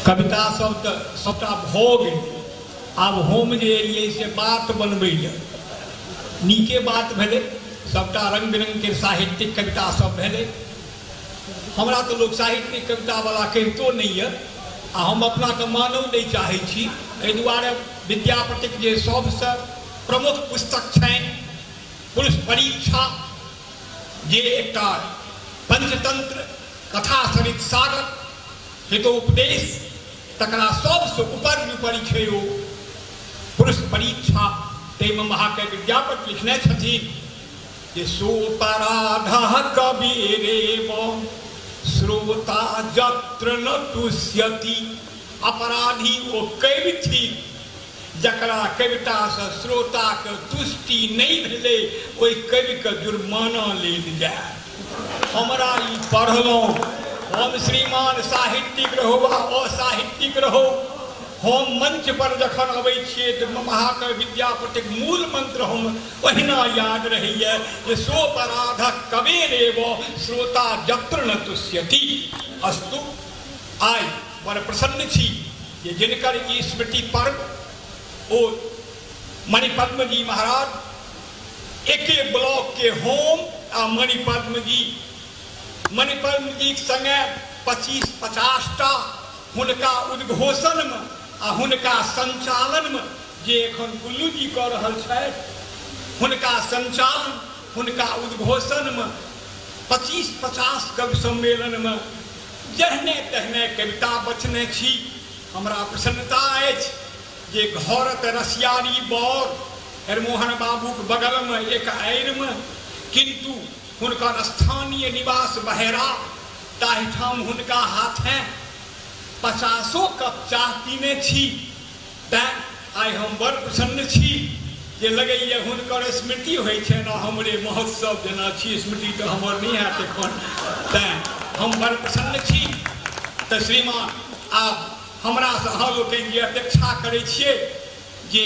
कविता सब तऽ सबटा भऽ गेल। आब हम जे एलियै से बात बनबै लए, नीके बात भेलै, सबटा रंग बिरंग के साहित्यिक कविता सब भेलै। हमरा तऽ लोक साहित्यिक कविता वाला कहितो नहि यऽ आ हम अपनाके मानव नहि चाहै छी। एहि दुआरे विद्यापतिक जे सबसँ प्रमुख पुस्तक छनि पुरुष परीक्षा, जे एकटा पंचतंत्र कथा सरित सागर हितोपदेश, तकरा सबसँ ऊपर उपरि छै ओ पुरुष परीक्षा। ताहिमे महाकवि विद्यापति लिखने छथिन जे सोपराध कबीरेव श्रोता जत्र न तुष्यति। अपराधी ओ कवि थिक जकरा कवितासँ श्रोताके तुष्टि नहि भेलै, ओहि कविके जुर्माना लेल जाय। हमरा ई पढ़लहुँ, हम श्रीमान साहित्यिक रहो वा असाहित्यिक रहो, हम मंच पर जखन अबै छियै तऽ महाकवि विद्यापतिक मूल मंत्र हम ओहिना याद रहैए जे सोपराध कबेरेव श्रोता जत्र न तुष्यति। अस्तु, आइ बड़ प्रसन्न छी जे जिनकर ई स्मृति पर्व ओ मणिपद्म जी महाराज, एके ब्लॉक के होम आ मणिपद्म जी, मणिपद्म जी के संगे 25-50 टा हुनका उद्घोषण में आ हुनका संचालन में जे एखन गुल्लू जी कऽ रहल छथि, हुनका संचालन हुनका उद्घोषण में 25-50 कवि सम्मेलन में जहने तहने कविता बचने छी। हमरा प्रसन्नता अछि जे घर तऽ रसियारी बड़ हरमोहन बाबूके बगलमे एक आड़िमे, किन्तु हुनकर स्थानीय निवास बहेरा, ताहिठाम हुनका हाथे 50 कप चाह पीने छी। तैँ आइ हम बड़ प्रसन्न छी जे लगैए हुनकर स्मृति होइ छनि आ हमरे महोत्सव जेना छी, स्मृति तऽ हमर नहि हैत एखन, तैँ हम बड़ प्रसन्न छी। तऽ श्रीमान, आब हमरासँ अहाँ लोकनि जे अपेक्षा करै छियै, जे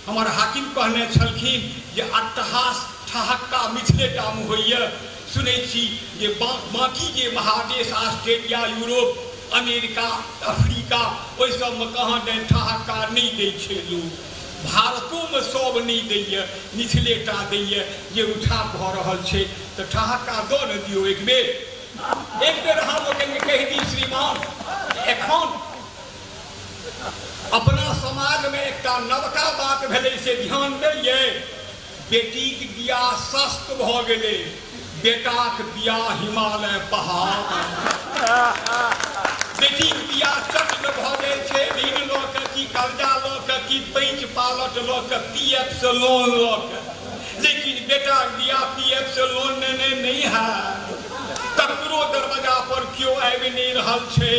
हमर हाकिम कहने छलखिन जे अट्टहास ठहक्का मिथिलेटामे होइए, सुनै छी जे बाँकी जे महादेश ऑस्ट्रेलिया, यूरोप, अमेरिका, अफ्रीका, ओहि सबमे कहाँ दैन ठहक्का नहि दै छै लोक। भारतोमे सब नहि दैए, मिथिलेटा दैए जे उठाव भऽ रहल छै। तऽ ठहक्का दऽ ने दियौ एक बेर, एक बेर अहाँ लोकनिके कहि दी श्रीमान, एखन अपना समाजमे एकटा नवका बात भेलै से ध्यान देलियै, बेटीक बियाह सस्त भऽ गेलै, बेटाक बियाह हिमालय पहाड़। बेटीक बियाह चट भऽ जाइ छै, ऋण लऽ कऽ की कर्जा लऽ कऽ की पैंच पालट लऽ कऽ पी एफ से लोन लऽ कऽ, लेकिन बेटाक बियाह पी एफ से लोन लेने नहि हैत, तकरो दरवाजा पर केओ आबि नहि रहल छै।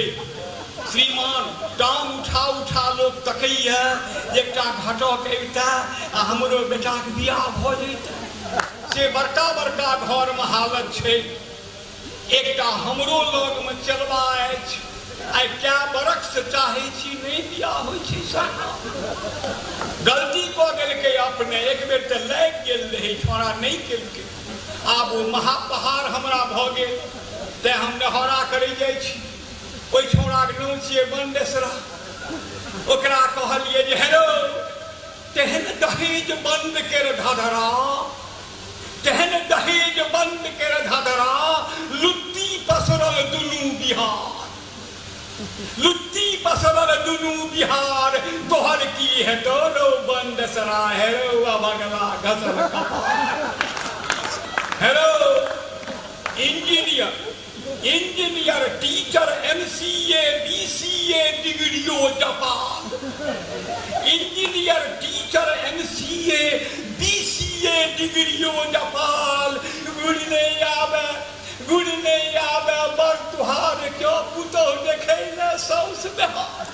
श्रीमान, टांग उठा उठा लोक तकैए एकटा घटक अबिता आ हमरो बेटाके बियाह भऽ जैतै, से बड़का बड़का घरमे हालत छै। एकटा हमरो लगमे चलबा अछि, आइ कए बरखसँ चाहै छी नहि बियाह होइ छै। सरकार गलती कऽ देलकै अपने, एक बेर तऽ लागि गेल रहै, छोड़ा नहि केलकै, आब ओ महापहाड़ हमरा भऽ गेल, तैँ हम नेहरा करै जाइ छी। ओहि छौड़ाके नाम छियै बंदेसरा, ओकरा कहलियै जे हेलो, तेहन दहेज बंद केर धधरा, तेहन दहेज बंद केर धधरा, लुत्ती पसरल दुनू बिहार, लुत्ती पसरल दुनू बिहार, तोहर की हेतौ रौ बंदेसरा, हेरो अभगला घसल कपार। Hello engineer, engineer, teacher, MCA, BCA डिग्रियो Japan, engineer, teacher, MCA, BCA डिग्रियो Japan, गुड़ नहि आबे, गुड़ नहि आबे बड़ तुहार क्यों पुतोह देखै ले साउस बिहार,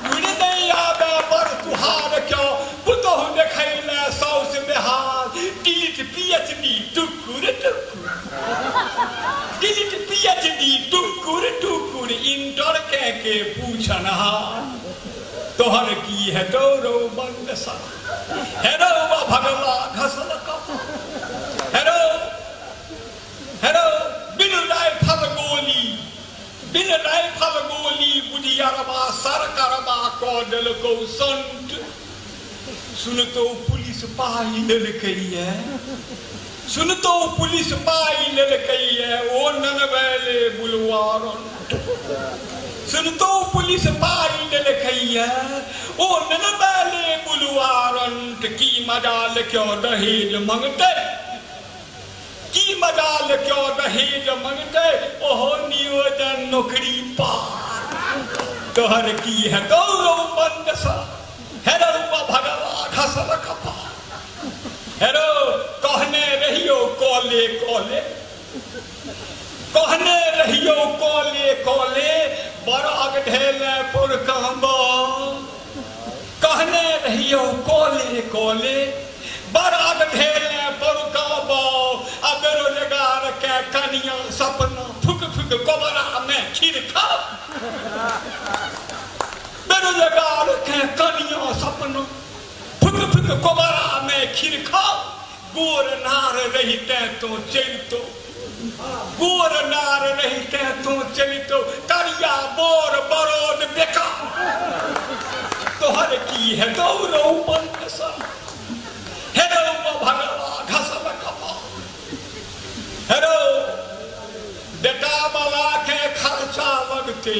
गुड़ नहि आबे बड़ तुहार क्यों पुतोह देखै ले साउस बिहार, डिलीट पीएचडी टुकुर टुकुर, डिलीट पीएचडी टुकुर टुकुर, इंटर के के पूछनहार, तोहर की हेतौ रौ बंदसा, हेरो भगवा घसल कपार, हेरो हेरो बिनु राइफल गोली, बिनु बिन राइफल गोली बुढ़ियरबा सरकरबा कऽ देलकौ संत। सुनतो पुलिस पाइ लेलकैये, सुनतो पुलिस पाइ लेलकैये ओ ननबैले बुलवारंट। सुनतो पुलिस पाइ लेलकैये ओ ननबैले बुलवारंट। की मजाल क्यों दहेज मंगते, की मजाल क्यों दहेज मंगते ओहो नियोजन नौकरी पार। तोहर की है गौरव बंद सा हेरो भगवा घसल कपार। हेरो कहने रहियो कॉले कॉले, कहने रहियो कॉले कॉले बराग ढेले पुरकांबा। कहने रहियो कॉले कॉले बराग ढेले पुरकांबा। आ बेरोजगार के कनिया सपना फुक फुक कोबरा में खीर खा। बेरोजगार के कनिया सपना फुक फुक कोबरा में खीर खा। गोर नार रहिते तो चलितो, गोर नार रहिते तो चलितो करिया बोर बरोद बेका। तोहर की है गौरव बंद सा हेरो भगवा घसल कपार। हेरो बेटा वाला के खर्चा लगते,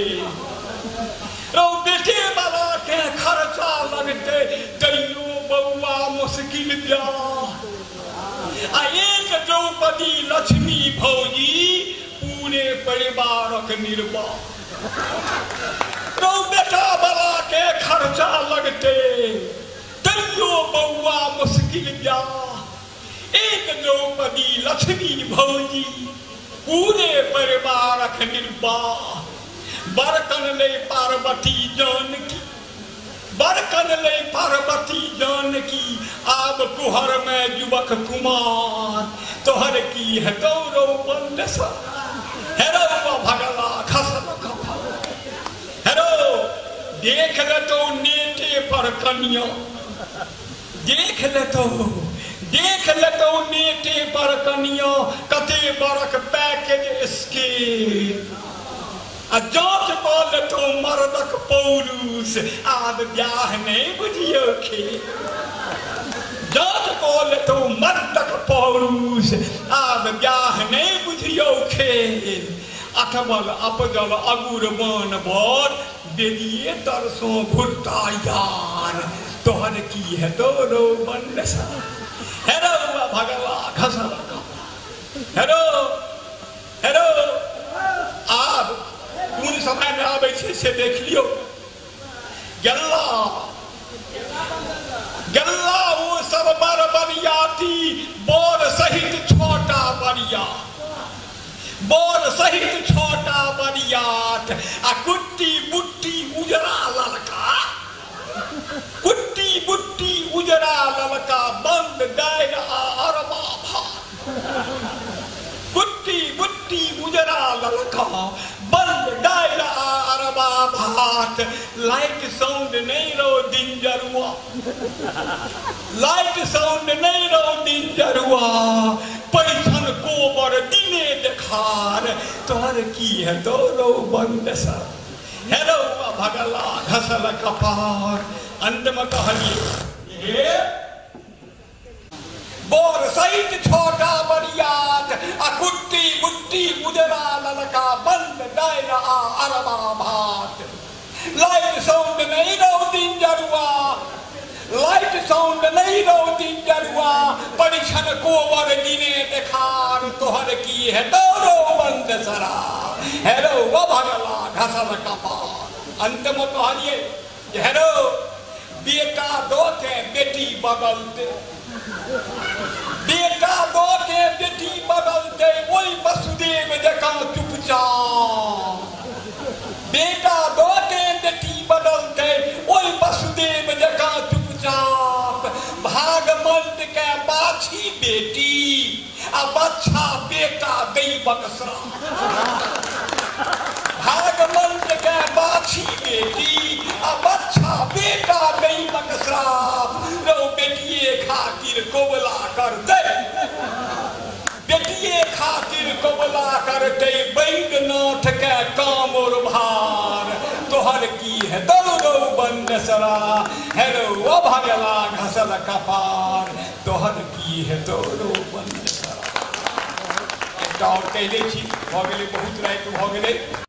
रो बेटे वाला के खर्चा लगते तैयो बउआ मुश्किल ब्याह। आ एक द्रौपदी लक्ष्मी भौजी पूरे परिवारक निर्वाह। रो बेटा वाला के खर्चा लगते तैयो बउआ मुश्किल ब्याह। एक द्रौपदी लक्ष्मी भौजी पूरे परिवारक निर्वाह। बरकन ले पार्वती जानकी, बरकन ले पार्वती जानकी आब कुहर में युवक कुमार। तोहर की है गौरव बंद सा हेरो भगला खसल कपार। हेरो देख लेतो नेटे पर कनिया, देख लेतो, देख लेतो नेटे पर कनिया कते बरक पैकेज स्कीम। आ जाँच कऽ लेतो मर्दक पौरुष आब ब्याह नहीं बुझियो खे। जाँच कऽ लेतो मर्दक पौरुष आब ब्याह नहीं बुझियो खेल। अठबल अपजल अगुर बन बर बेदिये तरसों घुरता यार। तोहर की है गौरव बंद सा हेरो भगवा घसल कपार। हेरो हेरो आब कोन समय में आबै छै से देख लियौ। गल्ला गल्ला ओ सब बर बरियाती बर सहित छोटा बरिया, बर सहित छोटा बरियात। आ कुट्टी बुट्टी उजरा ललका, कुट्टी बुट्टी उजरा ललका बंद दाइल आ अरबा भात। कुट्टी बुट्टी उजरा ललका बंद दाइल आ अरबा भात। लाइट साउंड नहीं रहो दिन जरुआ, लाइट साउंड नहीं रहो दिन जरुआ पैसन कोबर दिने देखार। तोहर की है गौरव बंद सा हेरो भगला घसल कपार। अंत में कहलिए बोर सहित छोटा बरियात आ कुट्टी बुट्टी उजरा ललका बंद दाइल आ अरबा भात। लाइट साउंड नहीं रहो दिन जरुआ, लाइट साउंड नहीं रहो दिन जरुआ परीक्षण कोबर दिने देखार। तोहर की है गौरव बंद सरा हेरो भगला घसल कपार। अंत में कहलिए हेरो बेटा दो के बेटी बदलते, बेटा दो के बेटी बदलते वही वसुदेव जकाँ चुपचाप। बेटा दो के बेटी बदलते वही वसुदेव जकाँ चुपचाप। भागमंत के बाछी बेटी आ बच्छा बेटा दैवक श्राप। भागमंत के बाछी बेटी आ बच्छा बेटा दैवक श्राप। रो बेटिए खातिर कोबला करते, बेटिए खातिर कोबला करतै बैद्यनाथ के कामोर भार, तोहर की हेतौ रौ बंदेसरा, हे रौ अभगला घसल कपार, तोहर की हेतौ रौ बंदेसरा। एकटा आओर कहि दै छी, भऽ गेलै, बहुत राति भऽ गेलै।